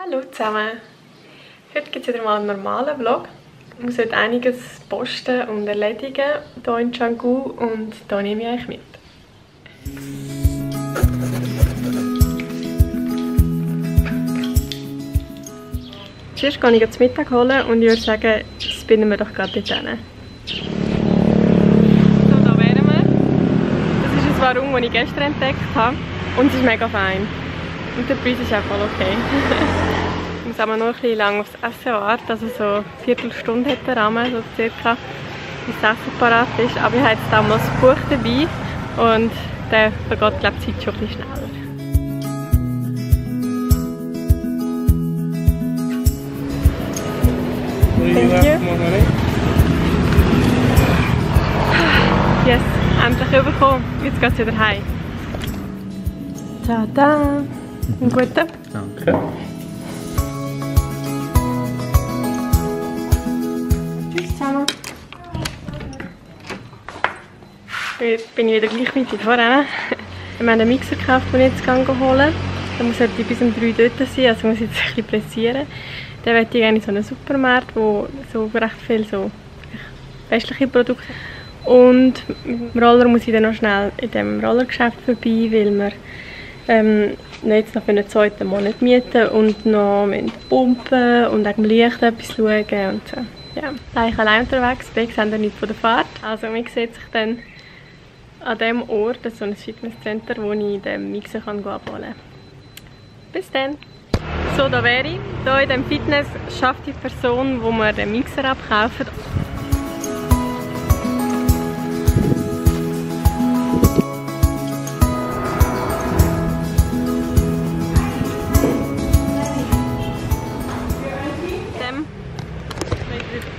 Hallo zusammen! Heute gibt es wieder mal einen normalen Vlog. Ich muss heute einiges posten und erledigen hier in Canggu und da nehme ich euch mit. Zuerst gehe ich zum Mittag holen und ich würde sagen, spinnen wir doch gerade dort hin. So, da wären wir. Das ist ein Warung, das ich gestern entdeckt habe und es ist mega fein. Und der Preis ist auch voll okay. Ich muss aber noch ein bisschen lang aufs Essen warten, also so eine Viertelstunde hat der Rahmen, so circa, bis das Essen parat ist. Aber ich habe jetzt damals das Buch dabei und der vergeht, glaube ich, die Zeit schon ein bisschen schneller. Thank you. Yes, endlich überkommen. Jetzt geht es wieder heim. Tada! Einen guten? Danke. Tschüss zusammen. Jetzt bin ich wieder gleich weit wie vorhin. Wir haben einen Mixer gekauft, den ich jetzt holen. Der muss halt bis um 3 dort sein, also muss ich jetzt ein bisschen pressieren. Dann möchte ich eigentlich so einen Supermarkt, wo so recht viel so westliche Produkte. Und mit dem Roller muss ich dann noch schnell in diesem Rollergeschäft vorbei, weil wir jetzt noch für einen zweiten Monat mieten und noch pumpen und wegen dem Licht etwas schauen und so. Ja, da bin ich allein unterwegs, wir sehen ja nichts von der Fahrt. Also man sieht sich dann an diesem Ort, das ist so ein Fitnesscenter, wo ich den Mixer abholen kann. Bis dann! So, da wäre ich. Hier in diesem Fitness schafft die Person, wo wir den Mixer abkaufen.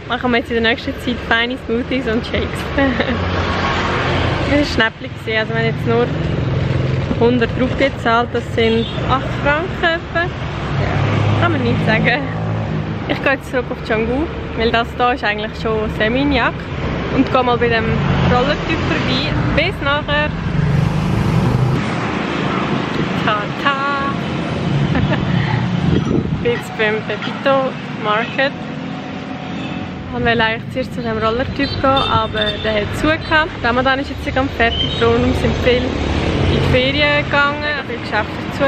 Machen wir jetzt in der nächsten Zeit feine Smoothies und Shakes. Das war Schnäppchen, also wenn jetzt nur 100 Rupiah zahlt, das sind 8 Franken etwa. Ja, kann man nicht sagen. Ich gehe jetzt zurück auf Canggu, weil das hier ist eigentlich schon Seminyak. Und gehe mal bei dem Rollertyp vorbei. Bis nachher! Tata! Ich bin jetzt beim Pepito Market. Ich wollte eigentlich zuerst zu dem Rollertyp gehen, aber der hat zugehört. Ramadan ist jetzt ganz fertig, darum sind viele in die Ferien gegangen, viele Geschäfte zu.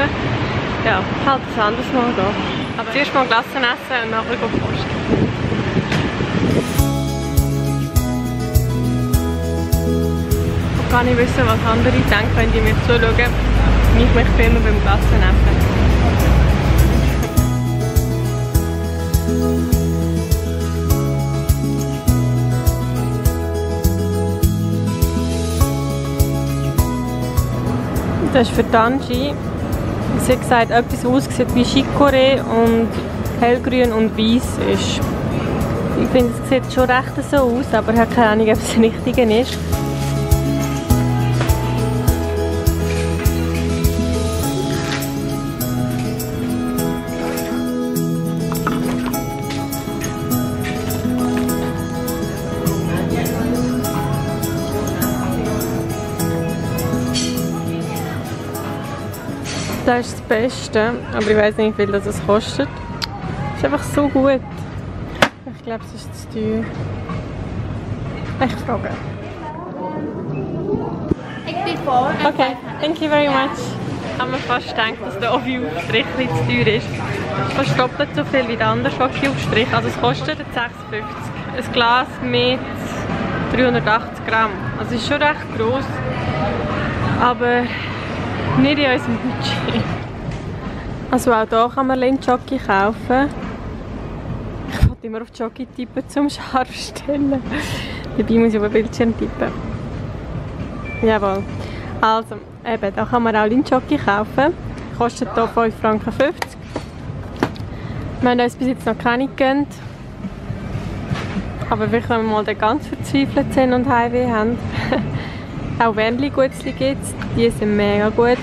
Ja, halt das anderes Mal gehen. Aber zuerst mal Glassen essen und nachher posten. Ich kann nicht wissen, was andere denken, wenn die mir zuschauen. Ich mich filmen beim Glassen essen. Das ist für Tanji. Sie hat gesagt, etwas aussieht wie Chicorée und hellgrün und weiß ist. Ich finde, es sieht schon recht so aus, aber ich habe keine Ahnung, ob es das Richtige ist. Das ist das Beste, aber ich weiß nicht, wie viel das kostet. Es ist einfach so gut. Ich glaube, es ist zu teuer. Ich frage. Ich bin vor. Okay, thank you very much. Ich habe mir fast gedacht, dass der Ofi-Aufstrich zu teuer ist. Es ist fast doppelt so viel wie der andere Schoki-Aufstrich. Also es kostet 6,50. Ein Glas mit 380 Gramm. Also es ist schon recht gross. Aber nicht in unserem Budget. Also auch hier kann man Jockey kaufen. Ich wollte immer auf Jockey tippen, zum scharf stellen. Dabei muss ich auf den Bildschirm tippen. Jawohl. Also, eben, da kann man auch Jockey kaufen. Kostet hier 5,50 Franken. Wir haben uns bis jetzt noch keine gegönnt. Aber wir können mal ganz verzweifelt sind und Heimweh haben. Auch Wernli-Gutzli gibt es, die sind mega gut,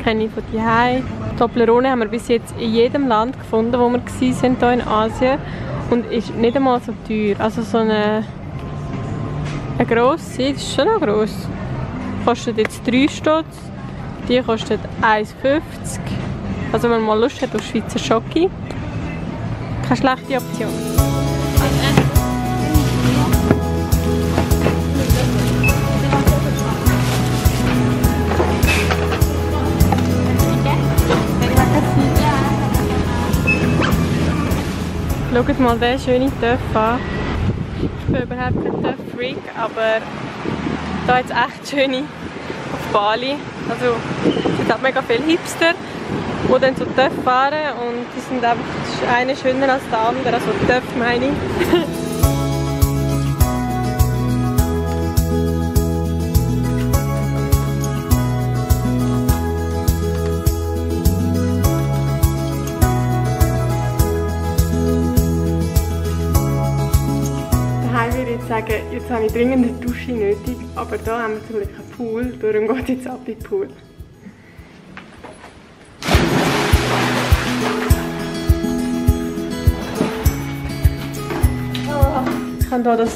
kenne ich von daheim. Toblerone haben wir bis jetzt in jedem Land gefunden, wo wir waren hier in Asien und ist nicht einmal so teuer. Also so eine grosse, das ist schon noch gross, kostet jetzt 3 Stutz, die kostet 1,50 Also wenn man mal Lust hat auf Schweizer Schoki, keine schlechte Option. Schaut mal diesen schönen Töff an. Ich bin überhaupt kein Töff-Freak, aber da jetzt echt schöne auf Bali. Also es hat mega viele Hipster, die dann zu Töff fahren und die sind einfach eine schöner als der andere, also Töff meine ich. Ich würde jetzt sagen, jetzt habe ich dringend eine Dusche nötig, aber da haben wir zum Glück einen Pool, darum geht es jetzt ab in den Pool. Ich habe hier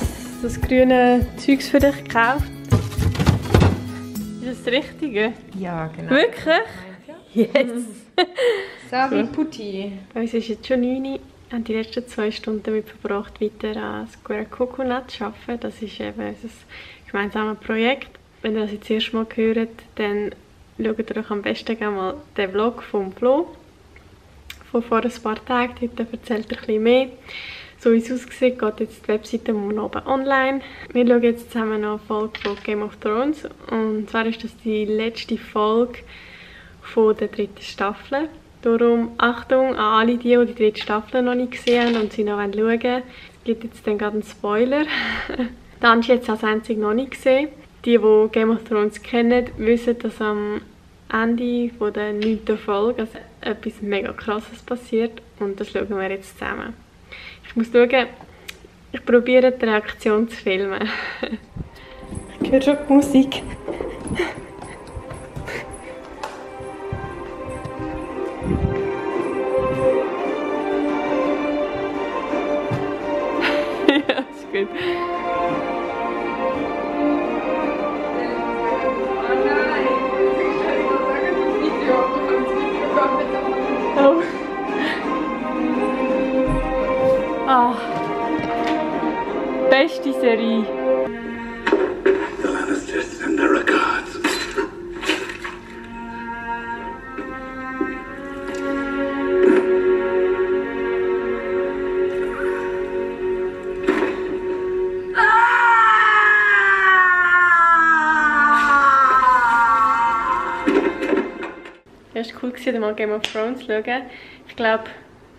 das grüne Zeugs für dich gekauft. Ist das das Richtige? Ja, genau. Wirklich? Yes! Savi Putti. Bei uns ist jetzt schon 9 Uhr. Wir haben die letzten 2 Stunden damit verbracht, weiter an Square Coconut zu arbeiten. Das ist eben unser gemeinsames Projekt. Wenn ihr das jetzt das erste Mal hört, dann schaut ihr euch am besten mal den Vlog vom Flo von vor ein paar Tagen. Dort erzählt er ein bisschen mehr. So wie es aussieht, geht jetzt die Webseite morgen oben online. Wir schauen jetzt zusammen noch eine Folge von Game of Thrones. Und zwar ist das die letzte Folge von der 3. Staffel. Darum Achtung an alle, die die 3. Staffel noch nicht gesehen haben und sie noch schauen wollen. Es gibt jetzt dann gerade einen Spoiler. Die Angie hat es als einzig noch nicht gesehen. Die Game of Thrones kennen, wissen, dass am Ende der 9. Folge also etwas mega krasses passiert. Und das schauen wir jetzt zusammen. Ich muss schauen, ich probiere die Reaktion zu filmen. Ich höre schon die Musik. Ja, ist gut. Oh. Ah. Beste Serie. The Lannisters and their regards. Es war cool, mal Game of Thrones zu schauen. Ich glaube,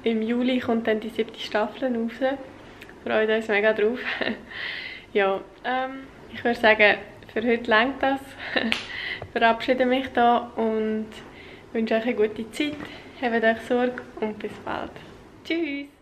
im Juli kommt dann die 7. Staffel raus. Freut uns mega drauf. Ja, ich würde sagen, für heute reicht das. Ich verabschiede mich da und wünsche euch eine gute Zeit. Habt euch Sorge und bis bald. Tschüss!